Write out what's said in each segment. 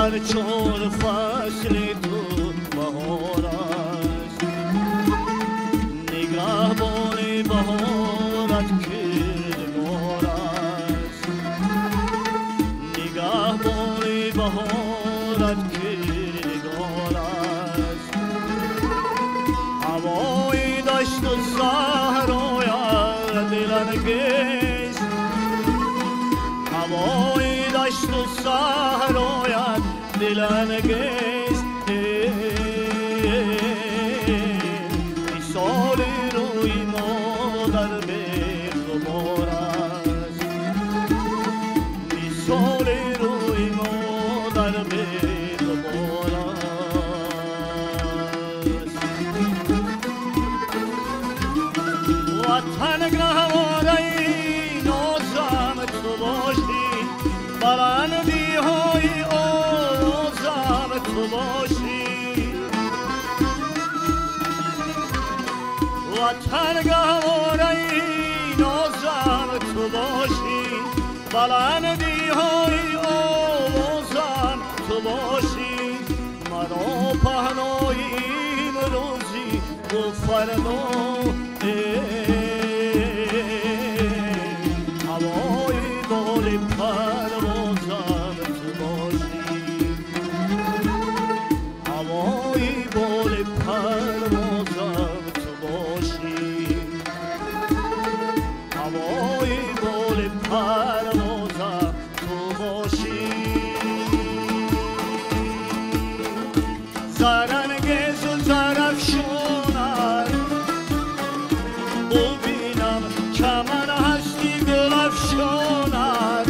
هر چون فصل تو بهار است، نگهبان بهارت کردگار است، نگهبان بهارت کردگار است. هوای دشت و صحرایت دلانگیز، هوای دشت و صحرایت دلانگیز. مثال روی مادر به غبار است، مثال روی مادر به غبار است. وطن گهواره نازم تو باشی، بلندی های آوازم تو باشی. وطن گهواره نازم تو باشی، بلندی های آوازم تو باشی. مرا پهنای امروزی و فردا، هوای بال پروازم تو باشی، هوای بال پروازم تو باشی، هوای بال پروازم تو باشی. زرنگیز و زرافشونت ببینم، چمن هستی گل‌افشانت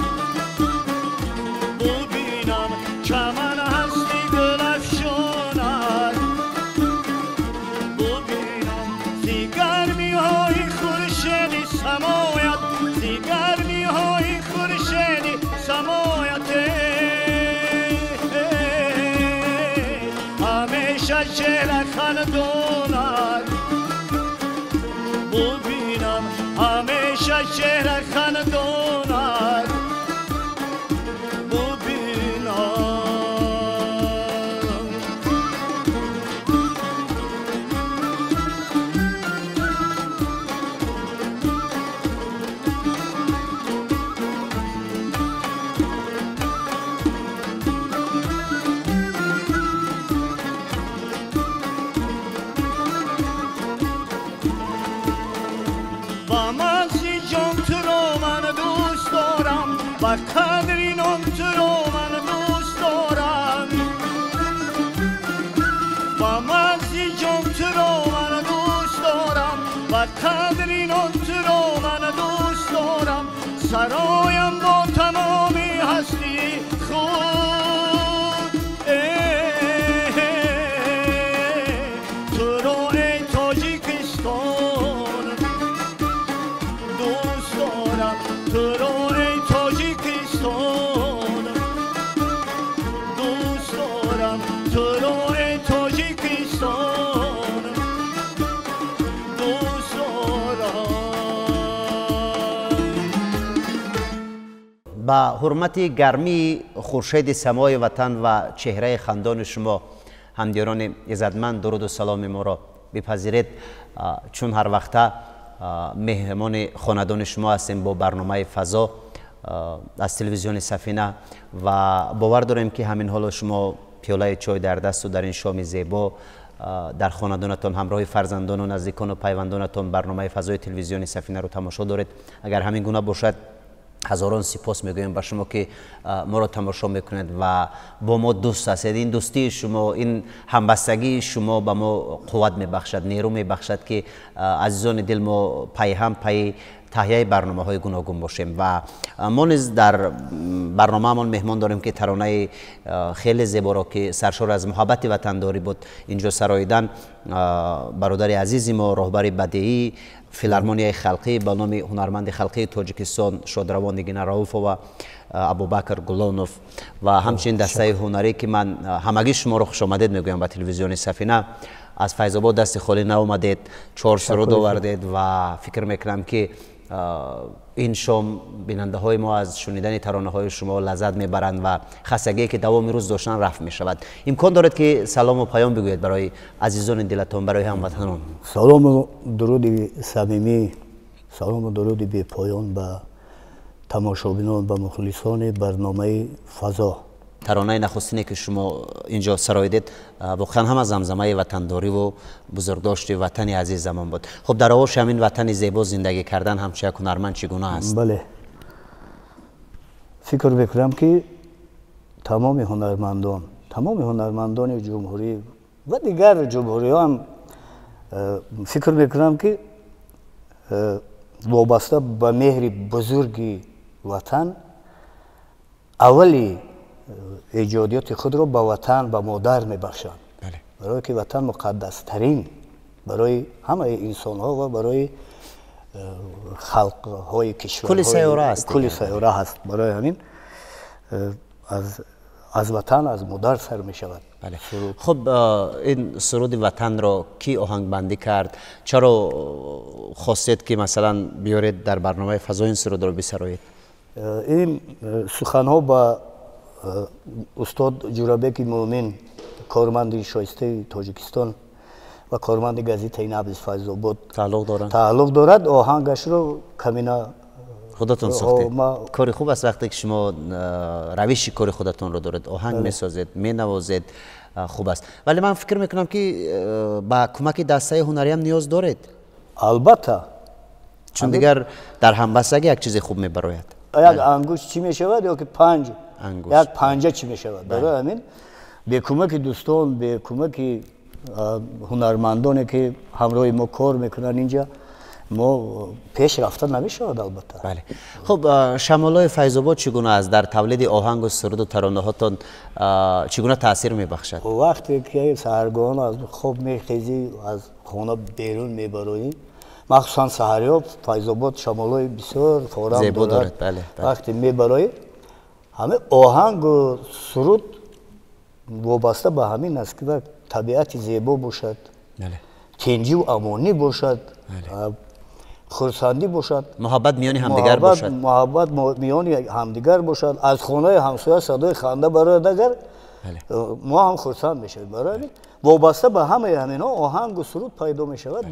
ببینم، چمن هستی گل‌افشانت ببینم. زی گرمی های خورشیدی سمایت، زی گرمی های خورشیدی سمایت، همیشه چهره خندونت ببینم، همیشه چهره خندونت ببینم. با مزی جان تو رو من دوست دارم، با قدری نام تو رو من دوست دارم. با مزی جان تو رو من دوست دارم، با قدری نام تو رو من دوست دارم. سرایم با تمامی هستی خود، تو رو ای تاجیکستان دوست دارم، تو رو ای تاجیکستان دوست دارم، تو رو ای تاجیکستان دوست دارم. ба ҳурмати гармии хуршеди самои ватан ва чеҳраи хандони шумо, ҳамдиёрони иззатманд, дуруду саломи моро бипазиред. Чун ҳар вақта меҳмони хонадони шумо ҳастем бо барномаи фазо аз телевизиони Сафина ва бовар дорем, ки ҳамин ҳоло шумо пиёлаи чой дар дасту дар ин шоми зебо дар хонадонатон ҳамроҳи фарзандону наздикону пайвандонатон барномаи фазои телевизиони Сафинаро тамошо доред. Агар ҳамин гуна бошад, Ҳазорон сипос мегӯем ба шумо, ки моро тамошо мекунед ва бо мо дӯст ҳастед. Ин дӯстии шумо, ин ҳамбастагии шумо ба мо қувват мебахшад, нерӯ мебахшад, ки азизони дил мо пайҳам пайи таҳияи барномаҳои гуногун бошем. Ва мо низ дар барномаамон меҳмон дорем, ки таронаи хеле зеборо, ки саршор аз муҳаббати ватандорӣ буд, инҷо сароидан бародари азизи мо, роҳбари бадеӣ филармонияи халқӣ ба номи ҳунарманди халқии Тоҷикистон шодравон Нигина Рауфова, Абубакр Гулонов ва ҳамчунин дастаи ҳунарӣ, ки ман ҳамагӣ шуморо хушомадед мегӯям ба телевизиони Сафина. Аз Файзобод дасти холӣ наомадед, 4 суруд овардед ва фикр мекунам, ки ин шом бинандаҳои мо аз шунидани таронаҳои шумо лаззат мебаранд ва хастагие, ки давоми рӯз доштан, рафт мешавад. Имкон доред, ки салому паём бигӯед барои азизони дилатон, барои ҳамватанон? Салому дуруди самимӣ, салому дуруди бепоён ба тамошобинон, ба мухлисони барномаи Фазо. Таронаи нахустине, ки шумо инҷо сароидед, воқеан ҳама замзамаи ватандориву бузургдошти ватани азизамон буд. Хуб, дар оғоши ҳамин ватани зебо зиндагӣ кардан ҳамчун як ҳунарманд чӣ гуна аст? Бале, фикр мекунам, ки тамоми ҳунармандон, тамоми ҳунармандони ҷумҳурӣ ва дигар ҷумҳуриҳо ҳам, фикр мекунам, ки вобаста ба меҳри бузурги ватан аввали эҷодиёти худро ба ватан, ба модар мебахшанд, барое ки ватан муқаддастарин барои ҳамаи инсонҳо ва барои халқҳои кишварҳо, кулли сайёра аст, кулли сайёра ҳаст. Барои ҳамин аз ватан, аз модар сар мешавад. Хуб, ин суруди ватанро кӣ оҳангбандӣ кард? Чаро хостед, ки масалан биёред дар барномаи Фазо ин сурудро бисароед? Ин суханҳо ба устод Ҷурабеки Муъмин, корманди шоистаи Тоҷикистон ва корманди газетаи Набзи Файзобод тааллуқ доранд, тааллуқ дорад. Оҳангашро камина худатон сохтед. Кори хуб аст, вақте ки шумо равиши кори худатонро доред, оҳанг месозед, менавозед, хуб аст. Вале ман фикр мекунам, ки ба кӯмаки дастаи ҳунариам ниёз доред. Албатта, чун дигар дар ҳамбастагӣ як чизи хуб мебарояд. Як ангушт чӣ мешавад ё ки панҷ, як панҷа чӣ мешавад? Барои ҳамин бе кӯмаки дӯстон, бе кӯмаки ҳунармандоне, ки ҳамроҳи мо кор мекунанд, инҷа мо пеш рафта намешавад, албатта. Бале. Хуб, шамолҳои Файзобод чӣ гуна аст дар тавлиди оҳангу суруду таронаҳотон, чӣ гуна таъсир мебахшад? Вақте ки саҳаргоҳон аз хоб мехезӣ, аз хона берун мебароӣ, махсусан саҳариҳо, Файзобод шамолҳои бисёр форам дорад. Вақте мебароӣ, ҳама оҳангу суруд вобаста ба ҳамин аст, ки табиати зебо бошад, тинҷиву амонӣ бошад, хурсандӣ бошад, муҳаббат миёни ҳамдигар бошад, муҳаббат миёни ҳамдигар бошад, аз хонаи ҳамсоя садои ханда барояд, агар мо ҳам хурсанд мешавем. Барои ҳамин вобаста ба ҳамаи ҳаминҳо оҳангу суруд пайдо мешавад,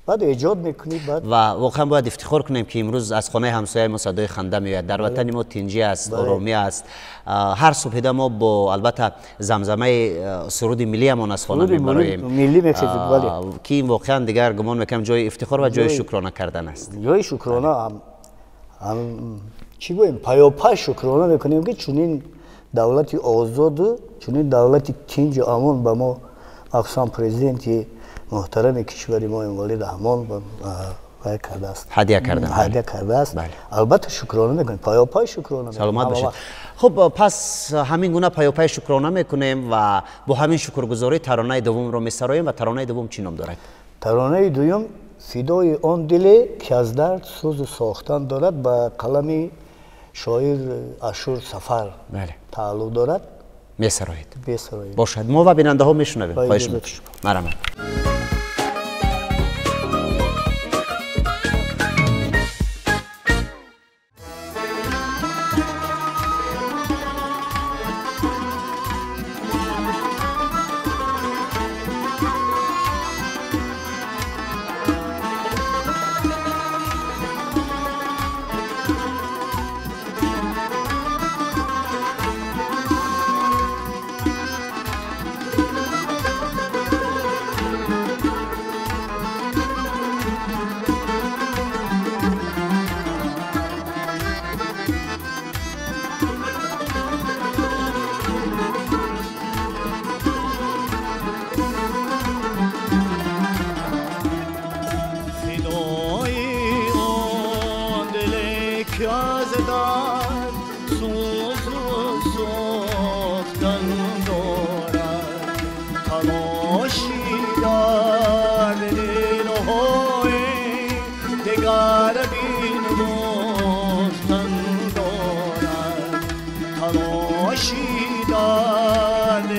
баъд эҷод мекунӣ. Баъд ва воқеан бояд ифтихор кунем, ки имрӯз аз хонаи ҳамсояи мо садои ханда меояд. Дар ватани мо тинҷӣ аст, оромӣ аст. Ҳар субҳида мо бо, албатта, замзамаи суруди миллиамон аз хона мебароем, ки ин воқеан дигар гумон мекунам ҷои ифтихор ва ҷои шукрона кардан аст. Ҷои шукрона, чӣ гӯем, паёпай шукрона мекунем, ки чунин давлати озоду чунин давлати тинҷу амон ба мо, махсусан президенти муҳтарами кишвари мо Эмомалӣ Раҳмон вай кардааст, ҳадя кардааст, ҳадя кардааст. Албатта шукрона мекунем, паёпай шукрона. Саломат бошед. Хуб, пас ҳамин гуна паёпай шукрона мекунем ва бо ҳамин шукргузорӣ таронаи дуввумро месароем. Ва таронаи дуввум чӣ ном дорад? Таронаи дуюм «Фидои он диле, ки аз дард сӯзу сохтан дорад», ба қалами шоир Ашур Сафар тааллуқ дорад. Месароед? Месароед. Бошад, мо ва бинандаҳо мешунавем. Хоҳиш мекунем, марҳамат.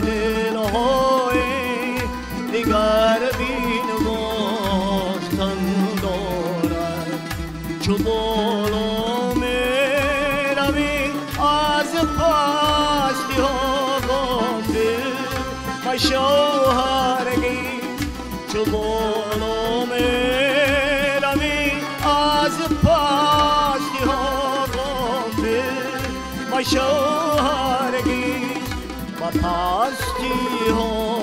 دلهای دیگر بینواختن دارد. چو بالا میروی از پستی ها غافل مشو هرگز، چو بالا میروی از پستی ها غافل مشو هرگز. و پستی ها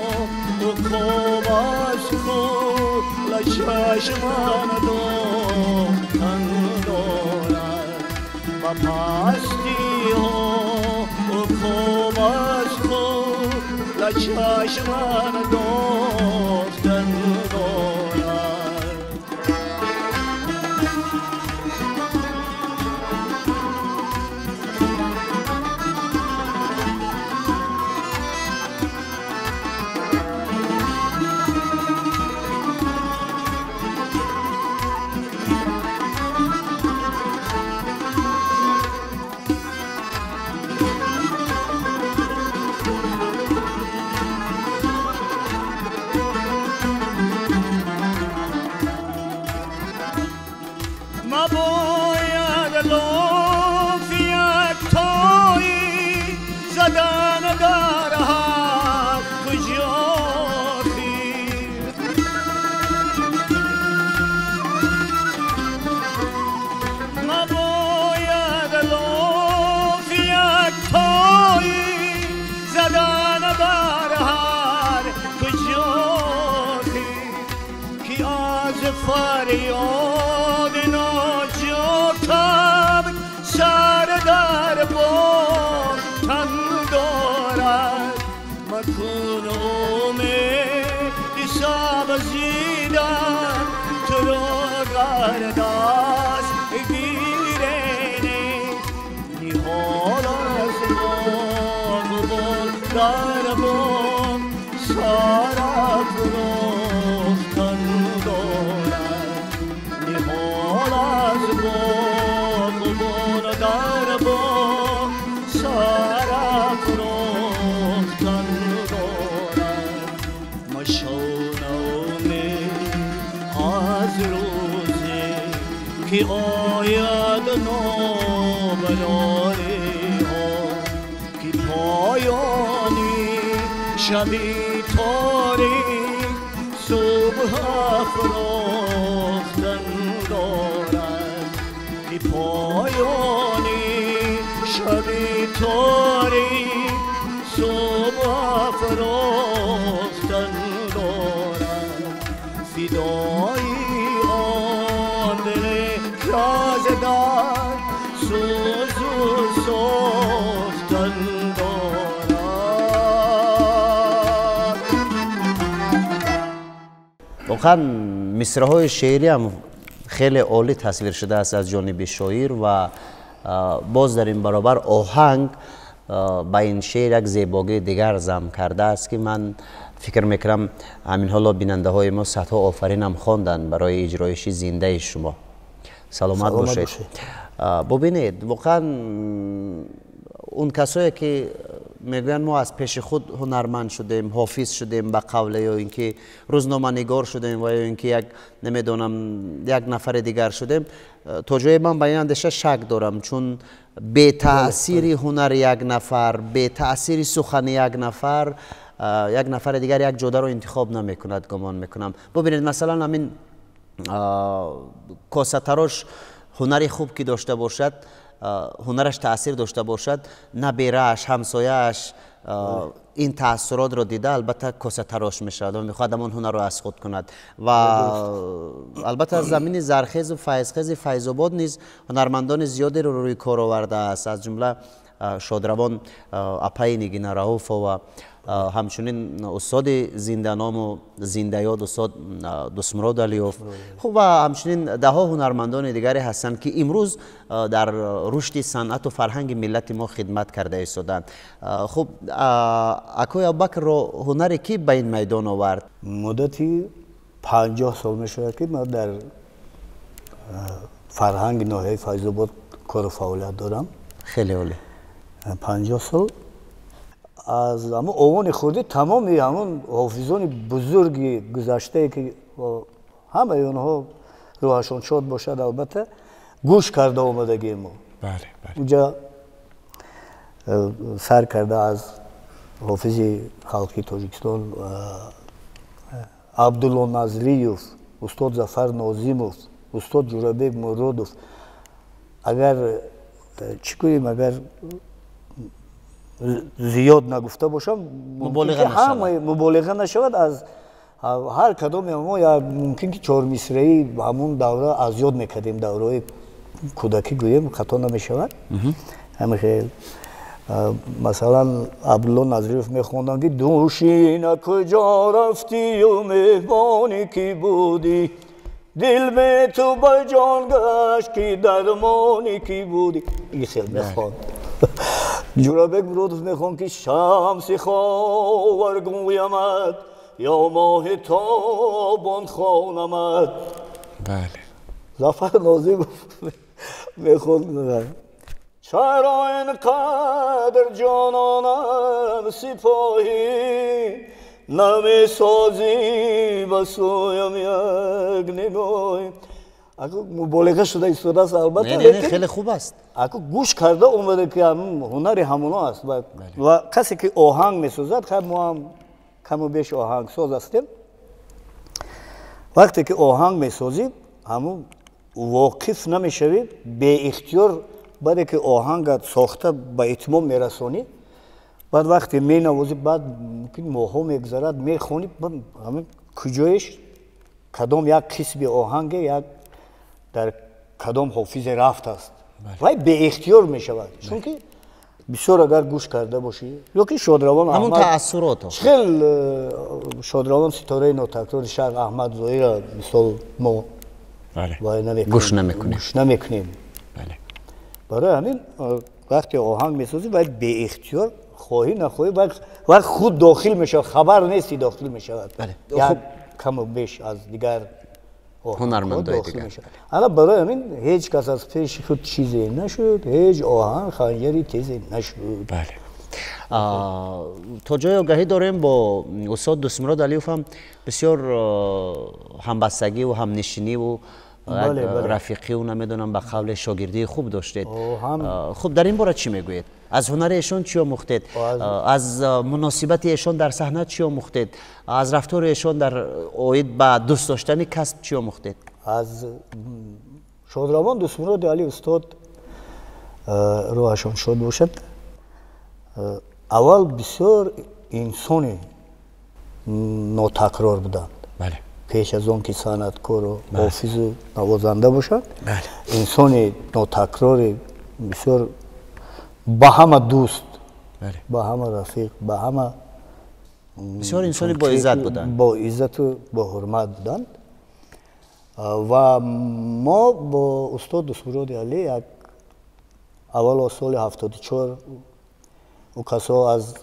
عقاب از کل چشمان دوختن دارد، و پستی ها عقاب از کل چشمان دوختن دارد. مباید لطف یک تایی زدن در هر کجا خیر، مباید لطف یک تایی زدن در هر کجا خیر، که از فریاد ناجاتم سر در باختن دارد. مکن امید سبزیدن تو را گر دست گیره نیست، نهال از باغبان در باغ سر افروختن دارد. نهال از باغبان در باغ سر افروختن دارد. مشو نومید از روزی که آید نابلالی ها، که پایانی شبی تاریک صبح افروختن دارد، که پایانی شبی تاریک صبح افروختن دارد. فدایی آن دل راز در سوز و سوختن دارد. واقعا مصرع‌های شعری هم خیلی عالی تصویر شده است از جانب شاعر و باز در این برابر آهنگ به این شعر یک زیبایی دیگر ضم کرده است که من فکر میکنم همین حالا بیننده های ما صدها آفرین هم خواندن برای اجرایش زنده شما. سلامت باشید. ببینید واقعا اون کسایی که میگویند ما از پیش خود هنرمند شدیم، حافظ شدیم به قول، یا اینکه روزنامه نگار شدیم و یا اینکه یک نمیدونم یک نفر دیگر شدیم، تا جای من به این اندیشه شک دارم، چون به تاثیر هنر یک نفر، به تاثیر سخن یک نفر، یک نفر دیگر یک جاده رو انتخاب نمیکند، گمان میکنم. ببینید مثلا همین کاسه تراش هنر خوب که داشته باشد، هنرش تاثیر داشته باشد، نبیره‌اش، همسایه‌اش این تاثیرات رو دیده البته کاسه تراش میشود و میخواد همان هنر رو از خود کند. و البته از زمین زرخیز و فیضخیز فیض‌آباد نیز هنرمندان زیادی رو روی کار آورده است، از جمله شادروان اپای نگین رؤوف و همچنین استاد زنده نام و زنده یاد استاد دوستمراد علیوف. خب و همچنین ده ها هنرمندان دیگری هستند که امروز در رشد صنعت و فرهنگ ملت ما خدمت کرده ایستادند. خب اکوی ابوبکر رو هنر کی به این میدان آورد؟ مدتی 50 سال میشود که من در فرهنگ ناحیه فیض‌آباد کار و فعالیت دارم. خیلی عالی. 50 سال. Аз ҳамон овони хурдӣ тамоми ҳамон ҳофизони бузурги гузаштае ки ҳамаи онҳо рӯҳашон шод бошад, албатта гӯш карда омадагии мо. Уҷа сар карда аз ҳофизи халқи Тоҷикистон Абдулло Назриев, устод Зафар Нозимов, устод Ҷурабек Муродов. Агар чӣ гӯем, агар зиёд нагуфта бошам, муболиға нашавад, аз ҳар кадоме мо мумкин ки чормисраи ҳамун давра аз ёд мекардем, давраҳои кӯдакӣ гӯем, хато намешавад. Ҳамин хел масалан Абдулло Назриев мехонданд ки дӯшина куҷо рафтию меҳмоне ки будӣ, дил бе ту ба ҷон гашт ки дармоне ки будӣ. Ин хел мехонд. Ҷурабек Муродов мехонд ки шамси ховар гӯямад ё моҳи тобон хонамад. Бале. Зафар Нозимов мехонд чаро ин қадр ҷононам сипоҳӣ намесозӣ ба сӯям як нигоҳӣ. Ако муболиға шуда истодааст, албатта. Не, хеле хуб аст. Ако гӯш карда омада ки ҳунари ҳамоно аст ва касе ки оҳанг месозад, хай мо ҳам каму беш оҳангсоз ҳастем. Вақте ки оҳанг месозӣ, ҳамун воқиф намешавӣ, беихтиёр баъде ки оҳангат сохта ба итмом мерасонӣ, баъд вақте менавозӣ, баъд мумкин моҳҳо мегузарад, мехонӣ, ҳамин куҷоеш кадом як қисми оҳанге як дар кадом ҳофизе рафтааст, вай беихтиёр мешавад. Чунки бисёр агар гӯш карда бошӣ, ё ки шодравон ҳамон таассурот хел шодравон ситораи нотакрори шаҳр Аҳмад Зоира мисол мо гӯш намекунем, гӯш намекунем. Барои ҳамин вақте оҳанг месозӣ, вай беихтиёр хоҳӣ нахоҳӣ, вай худ дохил мешавад, хабар нести дохил мешавад, як каму беш аз дигар ҳунармандои дигар. Ана барои ҳамин ҳеҷ кас аз пеши худ чизе нашуд, ҳеҷ оҳанг ханҷари тезе нашуд. Бале. То ҷои огаҳӣ дорем бо устод Дӯстмурод Алиев ҳам бисёр ҳамбастагиву ҳамнишиниву рафиқиву намедонам ба қавле шогирдии хуб доштед. Хуб, дар ин бора чӣ мегӯед? Аз ҳунари эшон чӣ омӯхтед? Аз муносибати эшон дар саҳна чӣ омӯхтед? Аз рафтори эшон дар оид ба дӯст доштани касб чӣ омӯхтед? Аз шодравон Дӯстмуроди Али устод рӯҳашон шод бошад, аввал бисёр инсони нотакрор буданд. Пеш аз он ки санъаткору ҳофизу навозанда бошад, инсони нотакрори бисёр ба ҳама дӯст, ба ҳама рафиқ, ба ҳама бисёр инсони боиззат буданд, бо иззату бо ҳурмат буданд. Ва мо бо устод Дӯстмуроди Алӣ як аввало соли 74 ӯ касо аз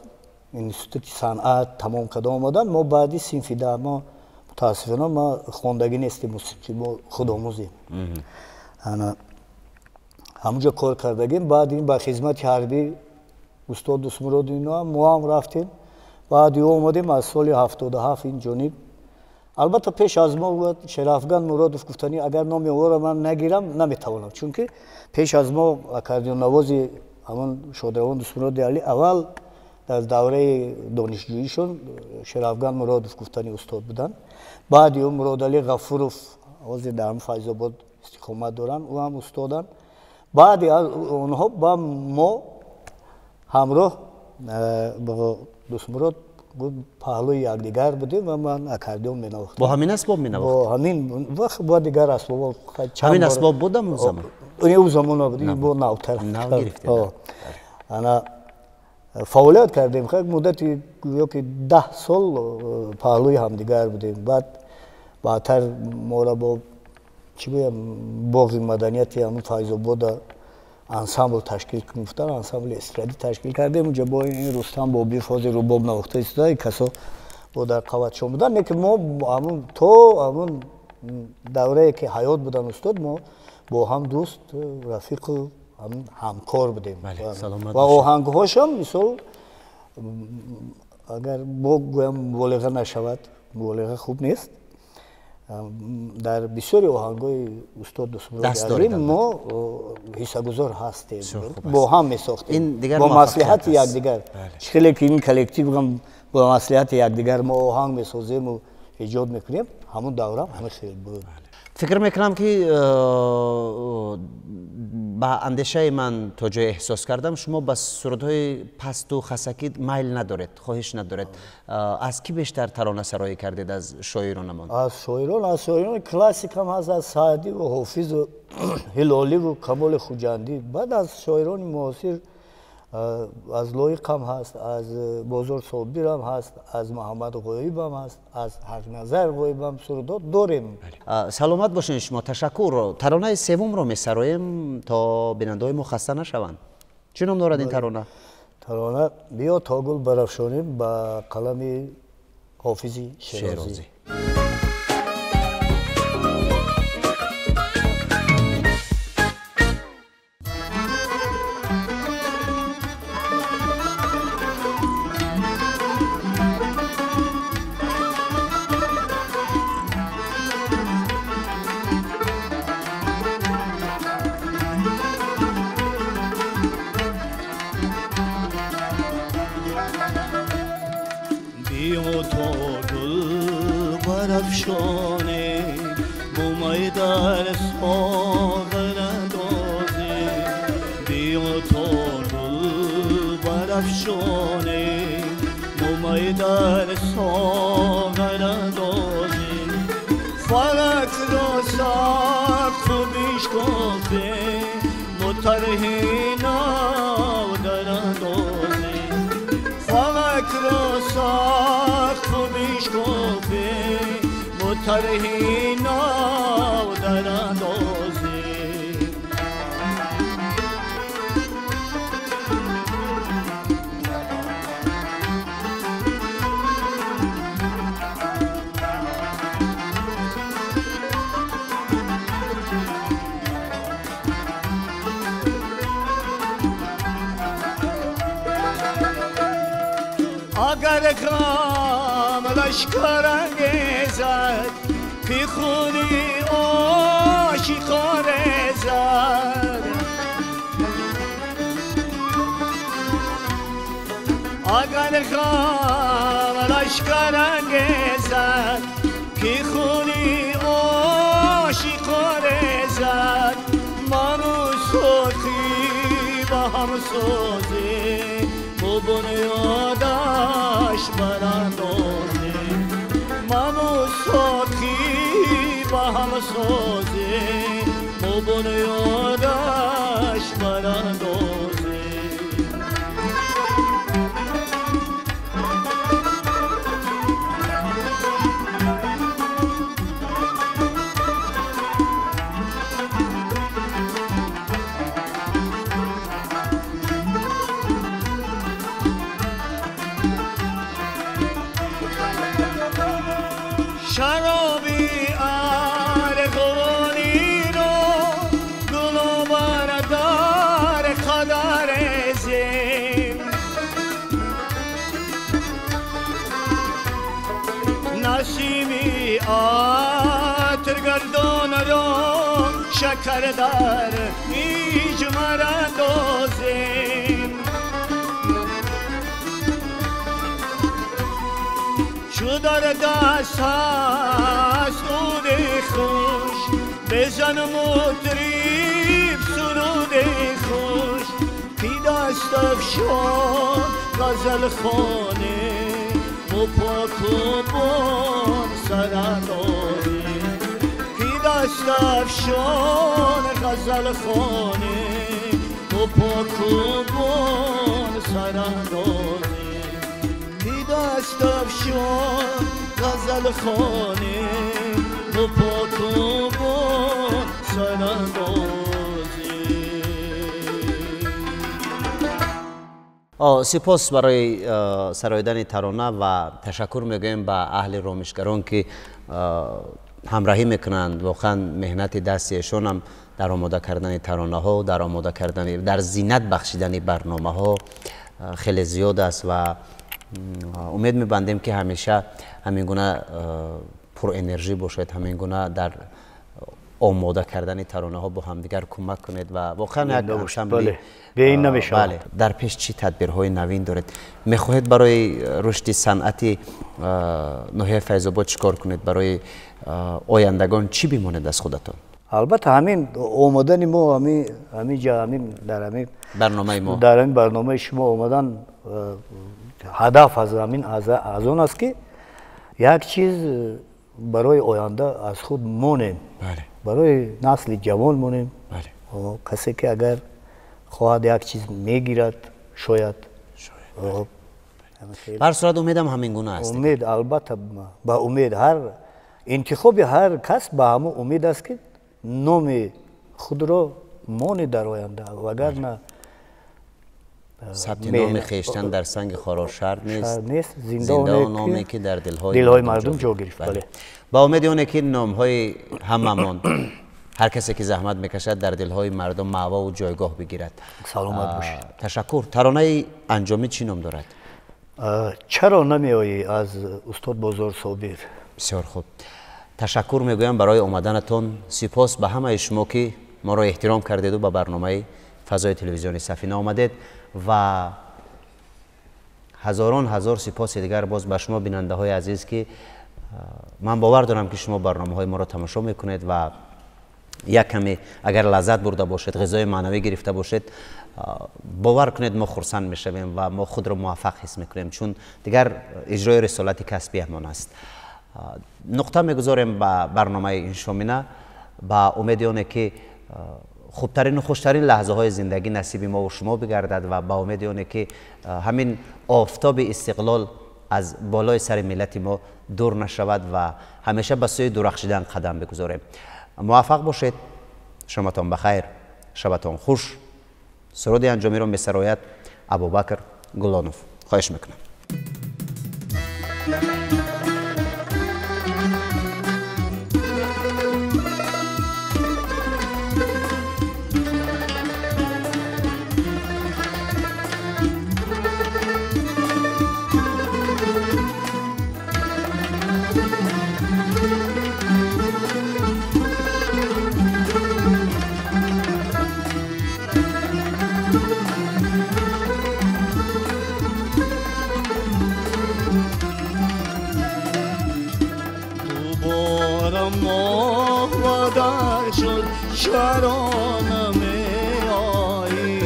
институти санъат тамом карда омаданд. Мо баъди синфи 10 мо мутаассифона ма хондагӣ нестем мусиқӣ, мо худомӯзем. Ҳамунҷо кор кардагим. Баъд ин ба хизмати ҳарбӣ устод Дӯстмурод ино мо ҳам рафтем. Баъд ё омадем аз соли 77 ин ҷониб. Албатта пеш аз мо буд Шерафган Муродов, гуфтанӣ агар номи ӯро ман нагирам наметавонам, чунки пеш аз мо аккордеоннавози ҳамон шодравон Дӯстмуроди Алӣ аввал дар давраи донишҷӯишон Шерафган Муродов гуфтани устод буданд. Баъди ӯ Муродалӣ Ғафуров ҳозир дар ҳамон Файзобод истиқомат доранд, ӯ ҳам устоданд. Баъди онҳо ба мо ҳамроҳ бо Дӯстмурод паҳлӯи якдигар будем ва ман аккордеон менавохтам. Бо ҳамин асбоб менавохтед? Бо ҳамин бо дигар асбоб. Ҳамин асбоб буд он замон? Ӯ замон набуд, бо навтар. Нав гирифтед. Ана фаъолият кардем, муддати гӯё ки 10 сол паҳлӯи ҳамдигар будем. Баъд баъдтар моро бо чӣ гӯям боғи маданияти ҳамун Файзобода ансамбл ташкил гуфтан, ансамбли эстрадӣ ташкил кардем. Унҷа бо ин Рустам Бобиев ҳозир рубоб навохта истода, касо бо дар қаватшон буданд. Лекин мо ҳамун то ҳамун даврае ки ҳаёт будан устод, мо бо ҳам дӯст, рафиқу ҳамкор будем. Ва оҳангҳошам мисол Агар бо гӯям муболиға нашавад, муболиға хуб нест. Дар бисёри оҳангҳои устод Дӯстмурод Азим мо ҳиссагузор ҳастем, бо ҳам месохтем, бо маслиҳати якдигар. Чӣ хеле ки ин коллектив ҳам бо маслиҳати якдигар мо оҳанг месозему эҷод мекунем, ҳамун даврам ҳама хел буд. Фикр мекунам ки ба андешаи ман то ҷое эҳсос кардам, шумо ба сурудҳои пасту хасакӣ майл надоред, хоҳиш надоред. Аз кӣ бештар таронасароӣ кардед аз шоиронамон? Аз шоирон, аз шоирони классик ҳам ҳаст, аз Саъдиву Ҳофизу Ҳилоливу Камоли Хуҷандӣ. Баъд аз шоирони муосир аз Лоиқ ҳам ҳаст, аз Бозор Собир ҳам ҳаст, аз Муҳаммад Ғоиб ҳам ҳаст, аз Ҳақназар Ғоиб ҳам сурудҳо дорем. Саломат бошед шумо, ташаккур. Таронаи севумро месароем то бинандаҳои мо хаста нашаванд. Чӣ ном дорад ин тарона? Тарона «Биё то гул барафшонем» ба қалами Ҳофизи Шерозӣ. اگر غم لشکر انگیزد که خونی عاشقان زد، اگر غم لشکر انگیزد که خونی عاشقان زد، منو ساقی با هم سازی و بنیادش براندازی، منو ساقی با هم سازی و بنیادش براندازی. شرابی ارغوانی رو گلو بردار قدر زین، نسیمی عطر گردان رو شکر در میجمر اندازیم، چو در دست هست عود خوش بزن مطرب سرود خوش، کی دست افشان غزل خانه و پاک و بان سراندازه، کی دست افشان غزل خانه و پاک و بان سراندازه، کی دست افشان غزل خانه و پاک و بان سراندازه. سپاس برای سرایدن ترانه و تشکر میگویم به اهل رامشگران که همراهی میکنند. واقعا مهنت دستیشون هم در آماده کردن ترانه ها، در آماده کردن، در زینت بخشیدن برنامه ها хеле зиёд аст ва умед мебандем, ки ҳамеша ҳамин гуна пурэнержӣ бошед, ҳамин гуна дар омода кардани таронаҳо бо ҳамдигар кӯмак кунед ва воқеан як ансамбли бе ин намешавад. Бале, дар пеш чӣ тадбирҳои навин доред? Мехоҳед барои рушди санъати ноҳияи Файзобод чӣ кор кунед? Барои ояндагон чӣ бимонед аз худатон? Албатта, ҳамин омадани мо ҳамин ҷа, ҳамин дар ҳамин барномаи мо, дар ҳамин барномаи шумо омадан, ҳадаф аз ҳамин аз он аст, ки як чиз барои оянда аз худ монем, барои насли ҷавон монем. Касе ки агар хоҳад, як чиз мегирад, шояд. Ҳар сурат, умедам ҳамин гуна аст. Умед, албатта, ба умед. Ҳар интихоби ҳар кас ба ҳамон умед аст, ки номи худро монед дар оянда, вагарна сабти номи хештан дар санги хоро шарт нест, зинда номе ки дар дилҳои мардум ҷо гирифт. Бале. Ба умеди оне ки номҳои ҳамамон, ҳар касе ки заҳмат мекашад, дар дилҳои мардум маъвову ҷойгоҳ бигирад. Саломат бошед. Ташаккур. Таронаи анҷомӣ чӣ ном дорад? «Чаро намеоӣ» аз устод Бозор Собир. Бисёр хуб. Ташаккур мегӯям барои омаданатон. Сипос ба ҳамаи шумо, ки моро эҳтиром кардеду ба барномаи фазои телевизиони Сафина омадед, ва ҳазорон ҳазор сипоси дигар боз ба шумо, бинандаҳои азиз, ки ман бовар дорам, ки шумо барномаҳои моро тамошо мекунед ва як каме агар лаззат бурда бошед, ғизои маънавӣ гирифта бошед, бовар кунед, мо хурсанд мешавем ва мо худро муваффақ ҳис мекунем, чун дигар иҷрои рисолати касбиямон аст. Нуқта мегузорем ба барномаи ин шомина, ба умеди оне ки хубтарину хуштарин лаҳзаҳои зиндагӣ насиби мо ва шумо бигардад ва ба умеди оне ки ҳамин офтоби истиқлол аз болои сари миллати мо дур нашавад ва ҳамеша ба сӯи дурахшидан қадам бигузорем. Муваффақ бошед, шоматон бахайр, шабатон хуш. Суруди анҷомиро месарояд Абубакр Гулонов. Хоҳиш мекунам. چرا نمی‌آیی؟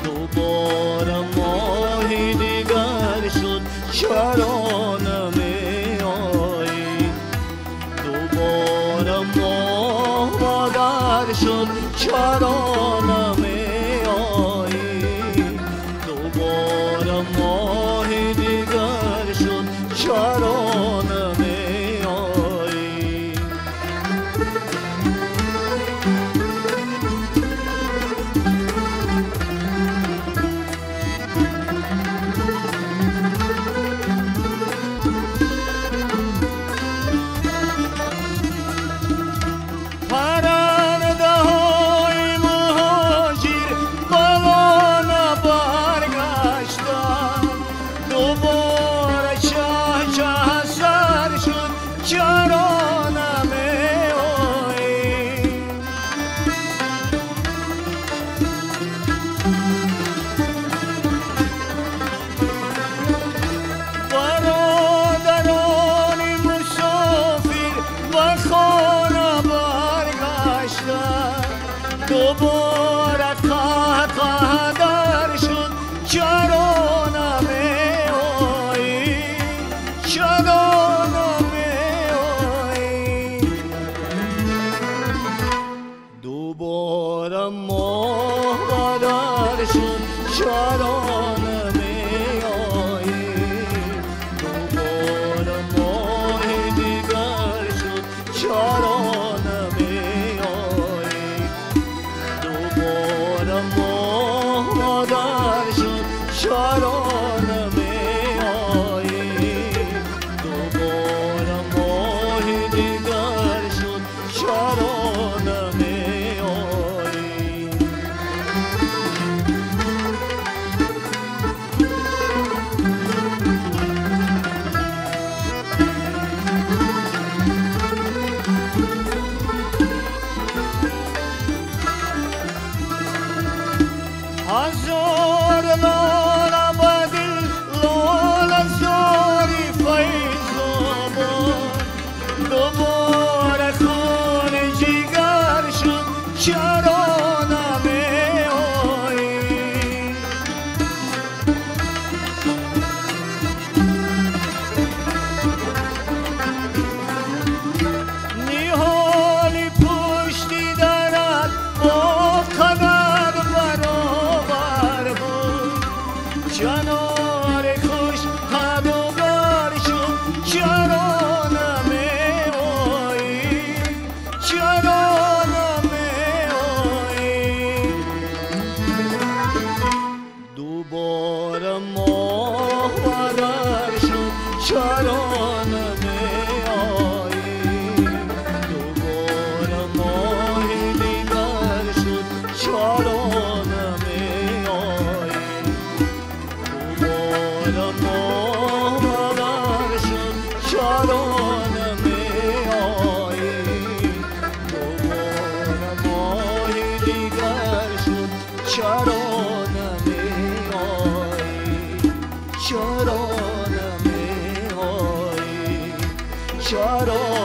دوباره ماهی دیگر شد، چرا نمی‌آیی؟ دوباره ماه مادر شد، چرا نمی‌آیی؟ دوباره ماهی دیگر شد، چرا نمی‌آیی؟ دوباره قهقه شد، چرا نمی‌آیی؟ چرا نمی‌آیی؟ دوباره ماه مادر شد، چرا نمی‌آیی؟ دوباره ماه دیگر شد، چرا نمی‌آیی؟ دوباره ماه مادر شد، چرا نمی‌آیی؟ چرا نمی‌آیی؟ دوباره ماه دیگر شد چرا نمی‌آیی؟ دوباره ماه بدر شد چرا نمی‌آیی؟ دوباره ماه دیگر شد چرا نمی‌آیی؟ چرا نمی‌آیی؟ چرا